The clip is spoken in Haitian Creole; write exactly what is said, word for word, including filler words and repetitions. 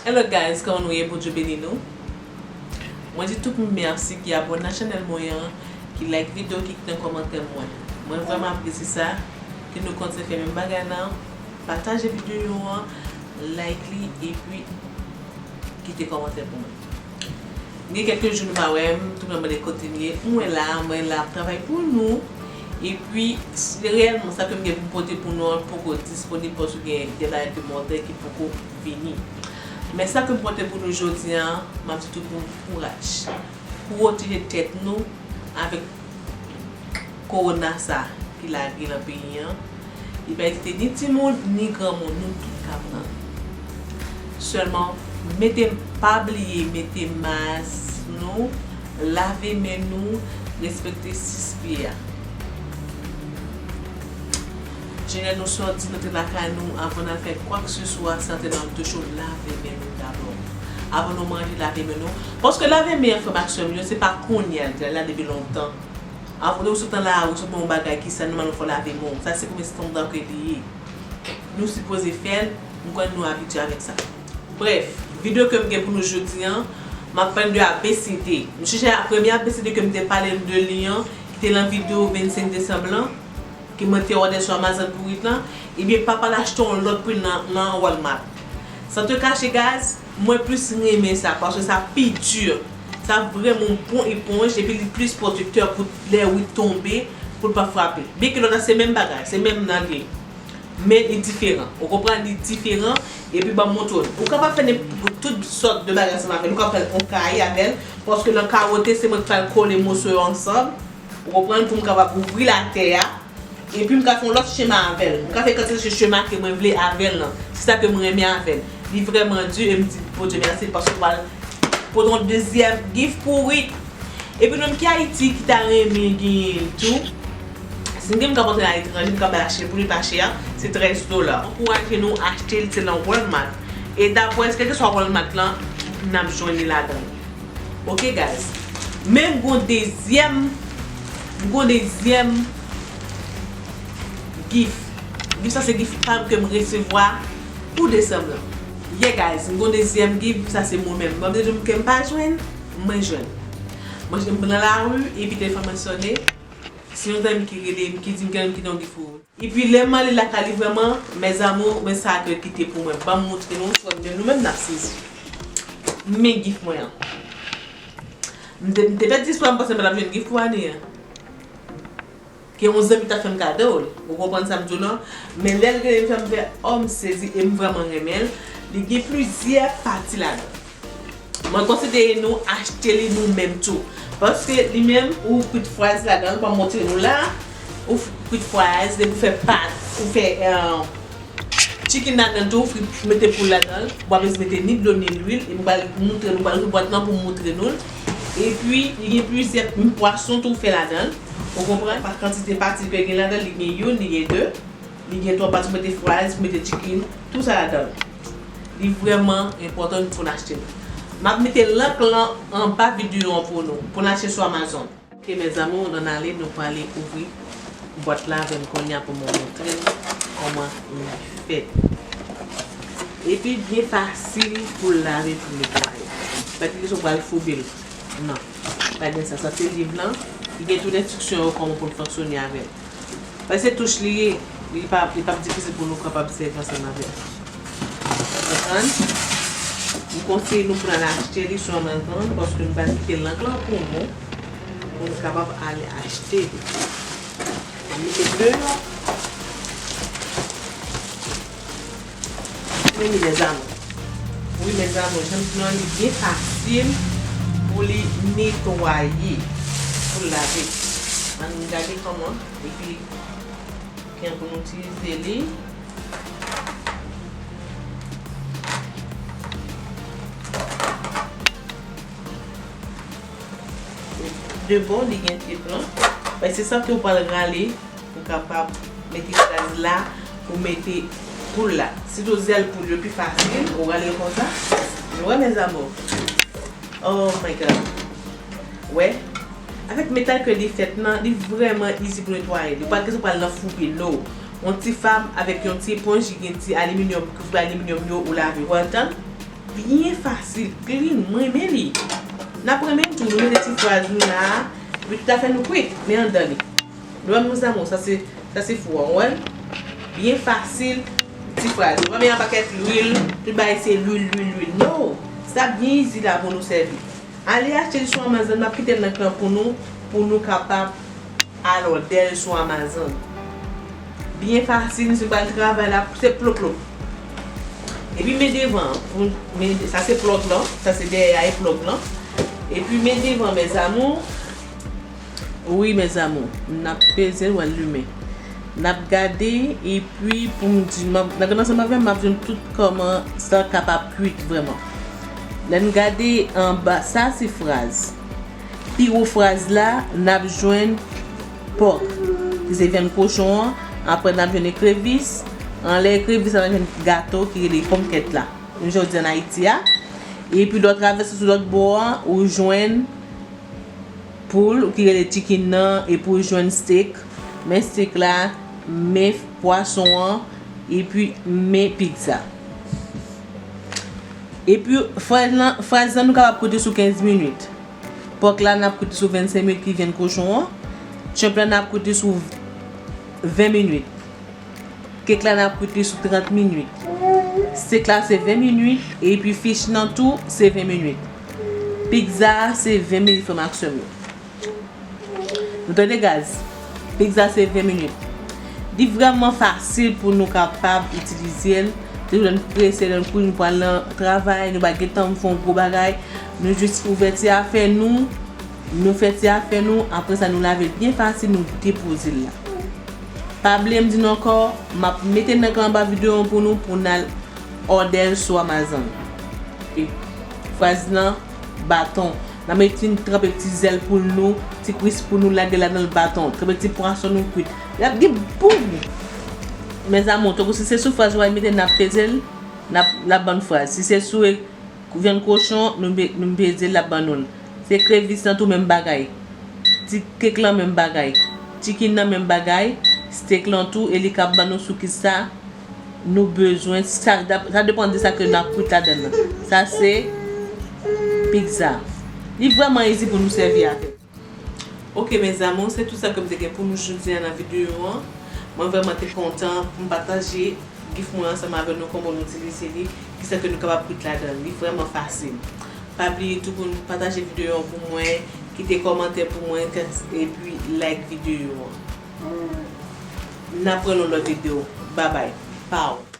Hello guys, kòman nou ye? Bondye beni nou. Mwen di tout moun mèsi ki abòne nan chanèl mwen an, ki like videyo, ki kite kòmantè mwen. Mwen vrèman apresye sa, ke nou kontinye fè menm bagay la, pataje videyo an, like li, epi kite kòmantè pou mwen. Gen kèk jou nou pa wè m, tout moun mande kote m ye. Mwen la, mwen la ap travay pou nou. Epi, s- reyèlman, sa ke m gen pou m pote pou nou an poko disponib paske gen de bagay ke m òdè ki poko vini. Men sa ke m pote pou nou jodi a, m ap di tout moun kouraj. Pwoteje tèt nou avèk kowona sa ki lage nan peyi an. Li pa ekziste ni timoun, ni granmoun, nou tout ka pran. Sèlman, mete, pa bliye mete mas nou, lave men nou, respekte sis P a. Jan lè nou sòti, nou antre lakay nou, avan n al fè kwakeseswa, si n antre nan douch, lave men nou dabò. Avan nou manje, lave men nou. Paske lave men an, frè m ak sè m yo, se pa kounye a, li la depi lontan. Avan ou sot nan lari, ou sot nan yon bagay ki sal, nòmalman fò w lave men w. Sa se kòm estanda ke li ye. Nou sipoze fè l, m kwè nou abitye avèk sa. Brèf, videyo ke m gen pou nou jodi a, m ap pale de A B C D. M sonje a premye A B C D ke m te pale de li an, ki te nan videyo vennsenk desanm lan, ke mwen te òdè sou Amazon pou uit lan, ebyen papa l achte yon lòt print nan, nan Walmart. San te kache, guys, mwen plis renmen sa, paske sa pi di. Sa vrèman yon bon eponj, epi li plis pwotektè pou lè uit tonbe, pou l pa frape. Byenke lòt la se menm bagay, se menm nan li. Men li diferan. Ou konprann, li diferan, epi ban m montre w. Ou kapab fè nenp- tout sòt de bagay ansanm avè l. Ou kapab fè l on kaye avè l, paske nan kawote, se mwen ki pral kole moso yo ansanm. Ou konprann, pou m kapab ouvri latè a. Epi m ka fè yon lòt chema avè l. M ka fè kantite chema ke mwen vle avè l lan. Se sa ke m renmen avè l. Li vrèman di, e m di Bondye mèsi paske m pral pote yon dezyèm gift pou uit. Epi nou menm ki Ayiti ki ta renmen genyen l tou, si m gen m ka pote l aletranje, m ka bay achte pou li pa chè, se trèz dola. Ankouraje nou achte l, se nan Walmart. E dapwè, kèlkeswa Walmart lan, n ap jwenn li ladan l. Ok, guys. Men m gon dezyèm, m gon dezyèm gift. Gift sa se gift pa m ke m resevwa pou desanm lan. Yeah, guys, m gon dezyèm gift, sa se mwen menm. Mwen te di m ke m pa jwenn, mwen jwenn. Mwen jwenn nan lari, epi telefòn mwen sonnen. Se yon zanmi ki rele m, ki di m ke m kite yon gift pou ou. Epi lè m ale lakay li vrèman, mes amours, men sa ke l kite pou mwen. Ban m montre nou, swa nou menm n ap sezi. Men gift mwen an. M te, m te pèdi espwa, m panse m pa t ap jwenn gift pou ane an. Ke yon zanmi t ap fè m kado l. Ou konprann sa m di w lan? Men lè l rele m, fè m fè, oh, m sezi e m vrèman renmen l. Li gen plizyè pati ladan. Mwen konsidere nou achte li nou menm tou. Paske li menm, ou kwit fraz ladan l, pa montre nou la. Ou f- kwit fraz, depi ou fè pat, ou fè, eh, chicken ladan l tou, ou fri- mete poul ladan l. Ou pa bezwen mete ni dlo, ni lwil. E m pral montre nou, pral ouvri bwat lan pou m montre nou l. Epi, li gen plizyè pwason tou fè ladan l. Ou konprann? Pa kantite pati ke gen ladan l, li gen youn, li gen de. Li gen twa pati, ou mete fraz, ou mete chicken, tou sa ladan l. Li vrèman enpòtan pou n achte l. M ap mete link lan anba videyo an pou nou, pou n achte sou Amazon. Ok, mes amours, ann ale, nou prale ouvri bwat la avè m kounye a pou mwen montre nou kòman li fèt. Epi byen fasil pou lave, pou netwaye. Pa gen kesyon pral foube l. Non. Pa gen sa. Sa se liv lan. Li gen tout enstriksyon yo kòman pou n fonksyone avè l. Paske se touch li ye. Li pa, li p ap difisil pou nou kapab sèvi ansanm avè l. Konprann? M konseye nou pou n al achte li sou Amazon, paske nou pral kite link lan pou nou, pou nou kapab ale achte li. Mete deyò. Men li, mes amours. Wi, mes amours, jan m di nou an, li byen fasil pou li netwaye, pou l lave. Ann gade kòman, epi jan pou nou itilize li. De bò, li gen de plan. Paske se sa ke w pral rale, ou kapab mete gaz la, ou mete poul la. Sitou zèl poul yo pi fasil, ou rale yo konsa. Ou wè, mes amours. Oh my God. Wè. Avèk metal ke li fèt nan, li vrèman easy pou netwaye. Li pa gen ou pral nan foube, no. Yon ti fab avèk yon ti eponj ki gen ti aliminyòm, ki fè aliminyòm yo ou lave. Ou wè l tann? Byen fasil, clean, mwen renmen li. N ap renmen tou, nou mete ti fraz nou la, epi tout afè nou kwit, men anndan li. Nou wè, mezanmi, sa se, sa se fou an, ou wè l? Byen fasil, ti fraz. Ou pa met yon pakèt lwil, tout bagay se lwil, lwil, lwil. No! Sa byen easy la pou nou sèvi. Ale achte l sou Amazon, m ap kite l nan ekran pou nou, pou nou kapab al òdè l sou Amazon. Byen fasil, nou pral travay la, se plop plop. Epi men devan, pou, men, sa se plòg lan, sa se dèyè a e plòg lan. Epi men devan, mes amours. Wi, mes amours, n ap peze l, w al limen. N ap gade, epi pou m di, m ap, nan gade ansanm avè m, m ap di nou tout kòman sa kapab kwit vrèman. Lè n gade anba, sa se fraz. Pi wo fraz la, n ap jwenn pòk, ki se vyann kochon an. Apre, n ap jwenn ekrevis. Anlè ekrevis la, n ap jwenn gato ki rele ponkèt la. Menm jan yo di ann Ayiti a. Epi, lè w travèse sou lòt bò an, ou jwenn poul, ou ki rele chicken nan, epi ou jwenn steak. Men steak la, men pwason an, epi men pizza. Epi, fraz lan, fraz lan, nou kapab koute sou kenz minit. Pòk la, n ap koute sou vennsenk minit ki vyann kochon an. Shrimp la, n ap koute sou ven minit. Kek la, n ap koute sou trant minit. Steak la, se ven minit. Epi fish nan tou, se ven minit. Pizza a, se ven minit, frè m ak sè m yo. Nou tande, guys? Pizza se ven minit. Li vrèman fasil pou nou kapab itilize l. Sitou lè n prese, lè n kouri, nou pral nan travay, nou pa gen tan pou fè yon gwo bagay. Nou jis ouvè ti afè nou, nou fè ti afè nou, apre sa nou lave l byen fasil, nou depoze l la. Pa bliye m di nou ankò, m ap mete nan ekran anba videyo an pou nou, pou n al òdè l sou Amazon. E fraz lan, baton. N ap met, fin tranpe ti zèl poul nou, ti kwis poul nou, lage ladan l baton. Tranpe ti pwason nou kwit. L ap gen bon gou. Mes amours, tankou si se sou fraz ou al mete, n ap peze l, n ap, l ap ban n fraz. Si se sou e, vyann kochon, nou be-, nou peze l, l ap ban nou l. Se ekrevis lan tou, menm bagay. Ti kek lan, menm bagay. Chicken nan, menm bagay. Steak lan tou, e li k ap ban nou sou kisa nou bezwen, sa, sa depann de sa ke n ap kwit ladan l lan. Sa se pizza. Li vrèman easy pou nou sèvi avè l. Ok, mes amours, se tout sa ke m te gen pou nou jodi a nan videyo an. Mwen vrèman te kontan pou m pataje gif mwen ansanm avè nou, kòman nou itilize li, kisa ke nou kapab kwit ladan l. Li vrèman fasil. Pa bliye tou pou nou pataje videyo an pou mwen, kite kòmantè pou mwen, epi like videyo an. N ap wè nan lòt videyo. Babay. Pow.